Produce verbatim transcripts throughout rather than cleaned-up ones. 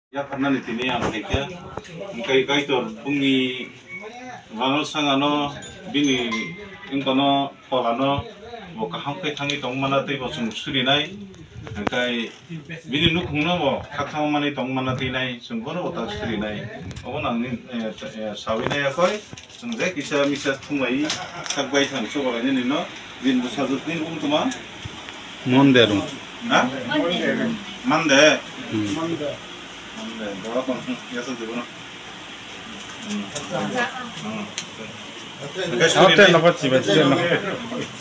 Yapharnani tini ang phaikha, hingkhe Kaitor bungni Banal Sanga no, bini wngkha no, phola no, bo kaham khe thangwi tongmana tei bo chwng surinai. Hingkhe bini nukhung no bo khakchangmani tongmana twi nai, chwng bono bo ta surinai. Obo nang ni, eh, eh, sawi nai yakoi. Chwng je kisa misa thumlai, sak bai thang chubalai nini no, din bwsa jwk ni bung tuma. Monday rung. Ha? Monday. Hmm. Monday. Monday. Dora kon, hmm, yasa jwk no. Hmm. Hmm. Ote no pa chibai, chibai no.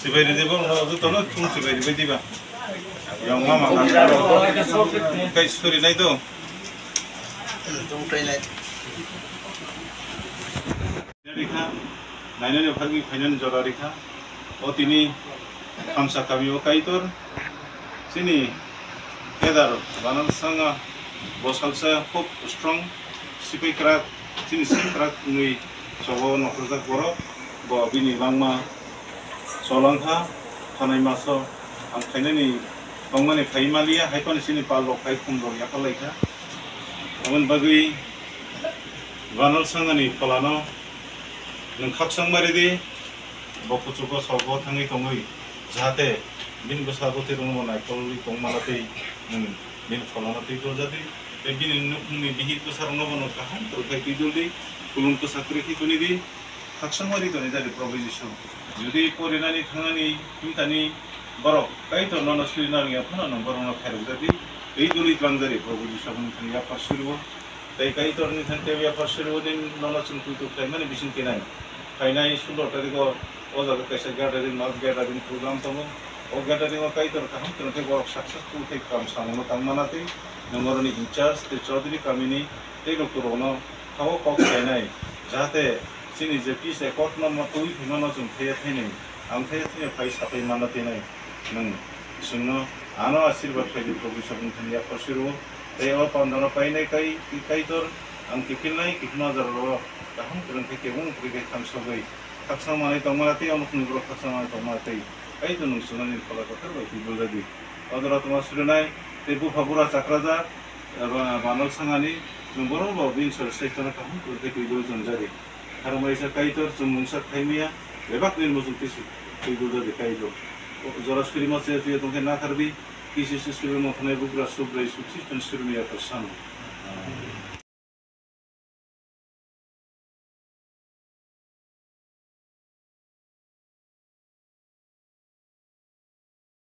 Chibai ri di bo, no, joto no thum chibai ri bai di ba. Yang mama kan. Kai suri nai do. Thum kai nai. Rikha, nainani phagwi phainani jora rikha. O tini Khamsa kami o Kaitor, chini Kedar Banal Sanga, bo salsa khub strong, sipai krak, chini sing krak wngwi chobo nokhorjak borok, bo bini langma cholangkha, thanai maso, ang phainani tongmani phai maliya, haiphano chini pal rok hai khum rok yapharlaikha. Aboni bagwi Banal Sangani pholano nwng khakchangma ri di, bo kuchugo sorgo thangwi tongwi, jahate bini bwsa bwtwi rokno bo naikolwi tongmana twi nwng bini pholano twi dul ja di, tei bini nukhungni bihik bwsa rokno bo nwng kaham kwrwng khai twi dul di, kulum kwsa kwrwi khe toni di, khakchangma ri toni ja di Probhu Jisu. Jodi porinani thangnani himtani borok Kaitor nono suri nang ya phano nwng borokno khairok ja di, twi dulwi tlang ja di Probhu Jisu aboni thani yaphar suri o. Tei Kaitorni thani tei yaphar suri o din nono chwng twi twi khlaimani bising khe nai. Phainai sullo tarikh o, o jaga kaisa gathering, mass gathering program tongo. O gathering o Kaitor kaham kwrwng khe borok successful khe kam samungno tangmana twi, nwng oroni in charge tei chaudhuri kamini tei lukurokno ha o kok sainai, jahate chini je peace accord no ma twi phaimano chwng thaiya thainai, ang thaiya thainai phai sapai manna twi nai. Nwng chwngno ano asirbad khlai di, Probhu Isor bini thani yaphar suru o. Tei o pandano painai kai, Kaitor, ang kiphilnai kiphilma jora o kaham kwrwng khe kebeng kwrwi khe thamsogwi khakchang manwi tongma tei omo khwnwi borok khakchang manwi tongma tei Kaitor nwng chwngno nini Phola Kwthar bai twi dul ja di. O jora tongma surinai tei bupha bura chakrajak, eba Banal Sangani, nwng borok bo bini sori saichano kaham kwrwng khe twi dul chongjari. Kharmaisa Kaitor, chwng mungsa khaimaya, bebak nini muchung twi si twi dul ja di Kaitor. O jora surima se twi tong khe nathar di, kisi se surima thanai bugra Subrai Jisu Khristo ni surima ya Kaitor Sano.